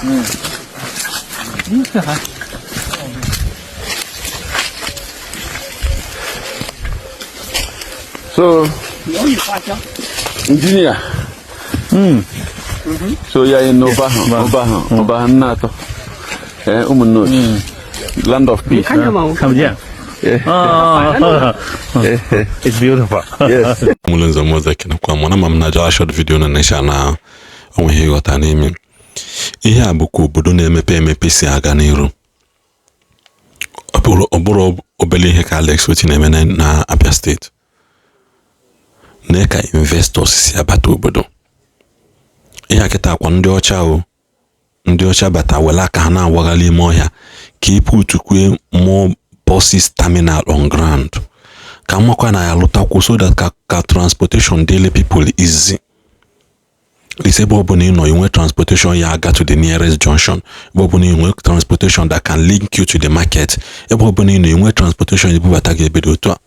嗯，这还。 So, 鸟语花香。 engineer. So ya in Obahan, Obahan, Obahan Nato. Eh, Umunnochi. Land of peace. 看见吗？看不见。啊，It's beautiful. Yes. Ụmụnne nze m ọzọ ekenekwa m na ma m na-aja short video na nesha na onweghị ịghọta n'ime ihe a bụkwa obodo na-emepe emepe si aga n'iru. Ọ bụrụ obele ihe ka Alex Otti na-eme na Abia Steeti na ka investors si abata obodo. Ihe a kịta akwa ndị ọcha, o ndị ọcha bata were aka ha na-awagharị ime ọhịa ka iputukwe more buses terminal on ground ka mmakwa na ya lụtakwu so that ka transportation daily people easy. Is ebe ọbụla ị nọ inwe transportation ya aga to the nearest junction, ebe ọbụla ị nwe transportation that can link you to the market, ebe ọbụla ị nọ inwe transportation ebubata gị ebe dị otu a.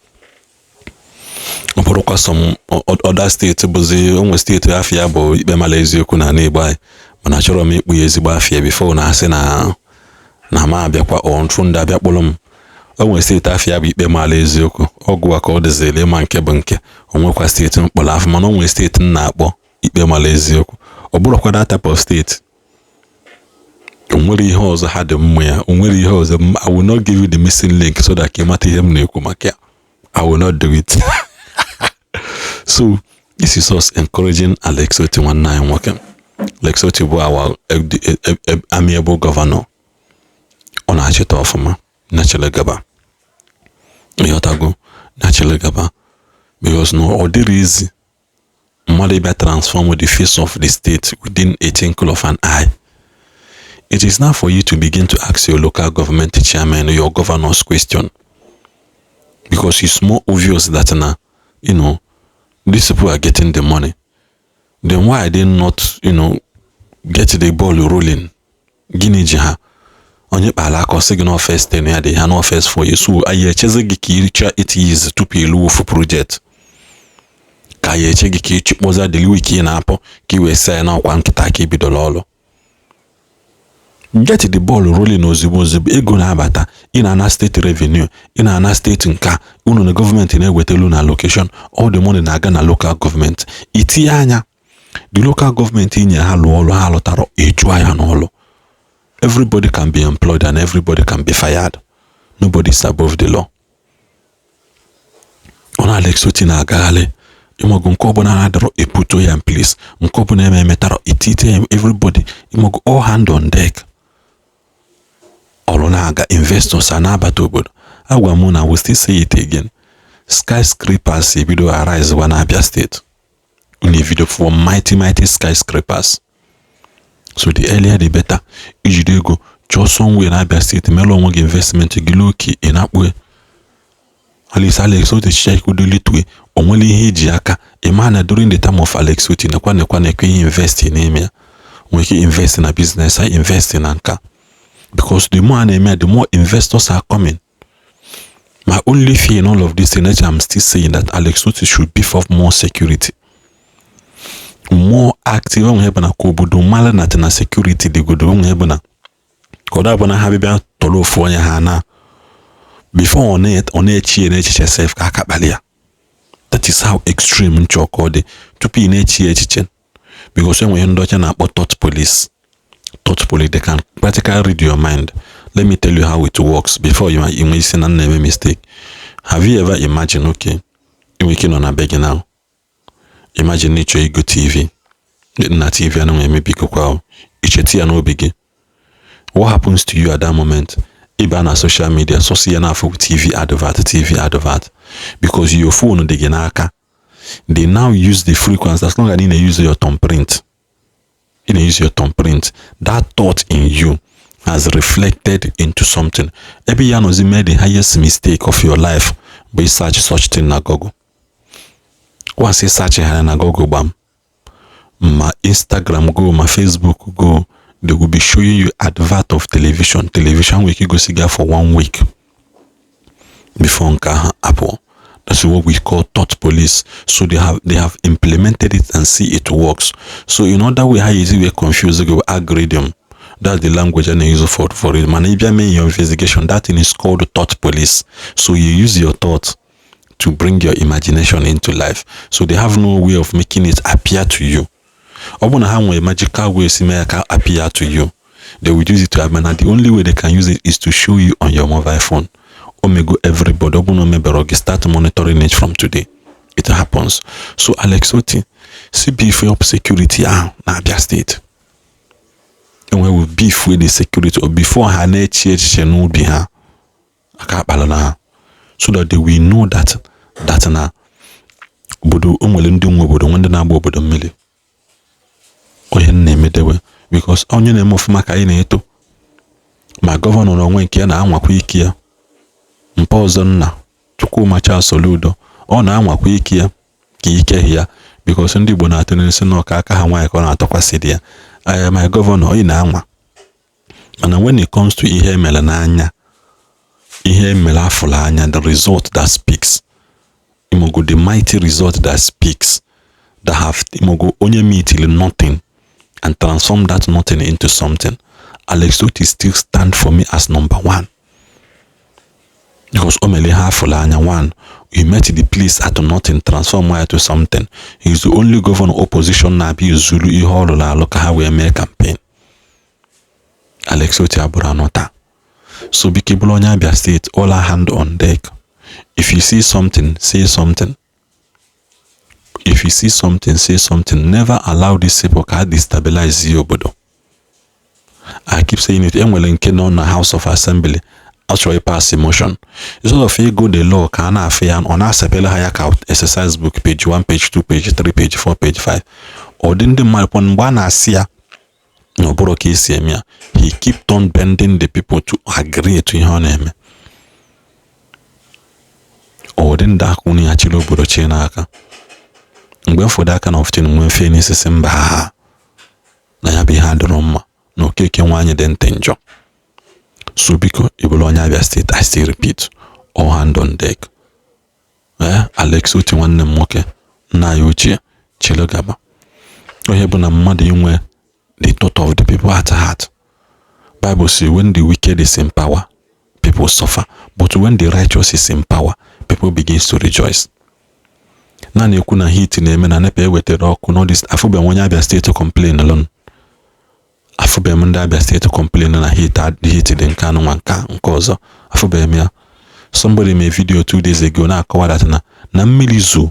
Ọ bụrụkwa some other steeti bụzi onwe steeti afịa bụ ikpe mara eziokwu na ala Igbo anyị, mana achọrọ m ikpu ya ezigbo afịa before na asị na ma abịakwa ọ ntụ ndị abịa kpụrụ m. O nwere steeti afịa bụ ikpe mara eziokwu ọgwụ a ka ọ dịzịrị ịma nke bụ nke onwekwa steeti mkpọrọ afọ, mana o nwere steeti m na-akpọ ikpe mara eziokwu. Ọ bụrụkwa that type of steeti, o nwere ihe ọzọ ha dị mma ya, o nwere ihe ọzọ. I will not give you the missing link so that ka ị mata ihe m na-ekwu maka ya. I will not do it. So this is us encouraging Alex Otti, nwanne anyị nwoke. Alex Otti bụ our amiable governor. Ọ na-achịta ọfụma na-echere gaba, ịghọtago, na-echere gaba, because na ọ dịrị easy mmadụ ịbịa transform the face of the state within a twinkle of an eye. It is now for you to begin to ask your local government chairman, your governors question, because it's more obvious that now these people are getting the money. Then why are they not get the ball rolling? Gịnị ji ha? Onye kpara aka ọsị gị na first 10 ya dị ha na first 4 years, so anyị echezi gị ka iricha 8 years tupu ịlụ ofu project, ka anyị eche gị ka ịchịkpọza the week ị na-apụ ka ị wee saa ya n'ọkwa nkịta ka ibidola ọrụ. Get the ball rolling ozugbo ozugbo ego na-abata. Ị na-ana steeti revenue, ị na-ana steeti nka unu na gọọmenti na-ewetelu na allocation, all the money na-aga na local gọọmenti. Itinye anya the local gọọmenti inye ha lụọ ọrụ ha lụtara, ejụọ ya n'ọlụ. Everybody can be employed and everybody can be fired. Nobody is above the law. Ọ na Alex Otti na-agagharị ịmago nke ọbụla na-adọrọ eputo ya in place, nke ọbụla eme emetara etite ya, everybody ịmago, all hand on deck, ọrụ na-aga, investors a na-abata obodo. Agwa m na we still say it again, skyscrapers ebido arise gwa na Abia Steeti. Unu ebido for mighty mighty skyscrapers, so the earlier the better. Ijide ego chọọ somewhere na Abia Steeti mere onwe gị investment gị loki ị na-akpụ Alex Alex Otti chicha ikwudolitue o nwere ihe iji aka ịma na during the time of Alex Otti nekwa nekwa nekwa ihe invest n'ime ya nwere ike invest na business, I invest na nka, because the more a na-eme, the more investors are coming. My only fear in all of this thing, I'm still saying that Alex Otti should beef up more security, more active. Onwe bụ na ka obodo mara na na security dịgodo onwe bụ na ka ọ dabụ na ha bịa tọrọ ofu onye ha na before ọ na-echi ya n'echiche sef ka aka kpali ya. That is how extreme nchọ ka ọ dị tupu ị na-echi ya echiche, because enwere ndị ọcha na-akpọ thought police. Thought police, they can practically read your mind. Let me tell you how it works before you inwe isi na na-eme mistake. Have you ever imagined, okay, inwe ike nọ na be gị now, imagine na ịchọ igo TV na TV anụ emebikokwa, icheta ya n'obi gị. What happens to you at that moment? Ịba na social media, sọsọ ya na-afụ TV advert, TV advert, because your phone dị gị n'aka. They now use the frequency. As long as ị na-use your thumbprint, ị na-use your thumbprint, that thought in you has reflected into something. Ebe ya nọzi made the highest mistake of your life bụ search such thing na Google. Once ị search ha na Google, gbam, ma Instagram go, ma Facebook go, they will be showing you advert of television. Television nwere ike igosi gị for one week before nke ahụ apụọ. That's what we call thought police. So they have implemented it and see it works. So in other way, how easy we confuse gị algorithm. That's the language a na-use for it. Mana ịbịa mee your investigation, that thing is called thought police. So you use your thought to bring your imagination into life. So they have no way of making it appear to you. Ọ bụrụ na ha nwere magical way si mee ya ka appear to you, they will use it to, mana the only way they can use it is to show you on your mobile phone. Omego everybody. Ọ bụrụ na o mebere gị, start monitoring it from today. It happens. So Alex Otti si beef up security ahụ na Abia Steeti. Enwewe beef with the security or before ha na-eche echiche n'ubi ha aka akpala na ha, so that they will know that na obodo o nwere ndị nwe obodo, nwe ndị na-agba obodo mmiri. Onye m na-emedewe, because onye na-eme ọfụma ka anyị na-eto. Ma governor na onwe nke ya na-anwakwa ike ya mpa ọzọ, nna Chukwuma Charles Soludo, ọ na-anwakwa ike ya ka ike ya, because ndị Igbo na-atụ n'isi na ọka aka ha nwaanyị ka ọ na-atọkwasị dị ya. My governor, ị na-anwa, mana when it comes to ihe emere n'anya, ihe emere afụrụ anya, the result that speaks, imogo, the mighty result that speaks, that have imogo onye meetili nothing and transform that nothing into something, Alex Otti still stand for me as number one, because o mere ihe afụrụ anya. One, he met the place at nothing, transform ya to something. He is the only governor opposition na-abịa ezuru ihe ọ lụrụ alụ ka ha wee mee campaign. Alex Otti abụrụ anọ taa. So biko, bụrụ onye Abia Steeti, all hand on deck. If you see something, say something. If you see something, say something. Never allow these people ka ha destabilize ya obodo. I keep saying it. Enwere nke nọ na House of Assembly achọrọ ịpass motion instead of ego the law ka a na-afụ ya, ọ na-asapela ha ya ka exercise book, page 1, page 2, page 3, page 4, page 5. Ọ dị ndị mmadụ kwa mgbe a na-asị ya na ọ bụrụ ka esi eme ya, he keep on bending the people to agree to ihe ọ na-eme. Ọ dị ndị aka unu ya chịrị obodo chi n'aka. Mgbe m fọdụ aka na ọftin nwee mfe n'isisi mba ha na ya bụ ihe adịrọ mma na Okeke nwaanyị dị ntị njọ. So biko, ị bụrụ onye Abia Steeti, I still repeat, all hand on deck. Ee, Alex Otti, nwanne m nwoke, nna ya ochie, chịrị gaba. Onye bụ na mmadụ inwe the thought of the people at heart. Bible say when the wicked is in power, people suffer, but when the righteous is in power, people begins to rejoice. Na na-ekwu na heat na-eme na NEPA ewetara ọkụ n'ọdị. Afụbeghị m onye Abia Steeti complain alone. Afụbeghị m ndị Abia Steeti complain na heat, heat dị nke anụ nwa nke ọzọ. Afụbeghị m ya. Somebody made video 2 days ago na-akọwa that na mmiri zo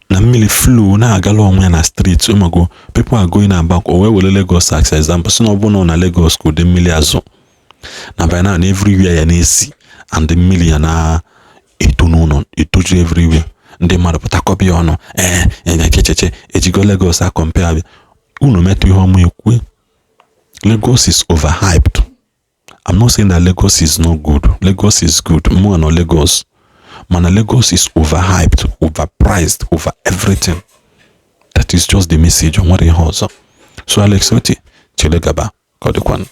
na mmiri flow na-agala onwe ya na street ụmụgo. People are going about. O wee were Lagos as example, si na ọ bụrụ na Lagos ka ụdị mmiri azụ na by now na everywhere ya na-esi and mmiri ya na-eto n'ụlọ, etoju everywhere. Ndị mmadụ pụtakọba ya ọnụ. Ee, echecheche ejigo Lagos a compare Abia. Unu metụ ihe ọma ekwe. Lagos is overhyped. I'm not saying that Lagos is not good. Lagos is good. Mụ nọ Lagos, mana Lagos is overhyped, overpriced, over everything. That is just the message. O nwere ihe ọzọ. So Alex Otti, chele gaba ka ọ dịkwanụ.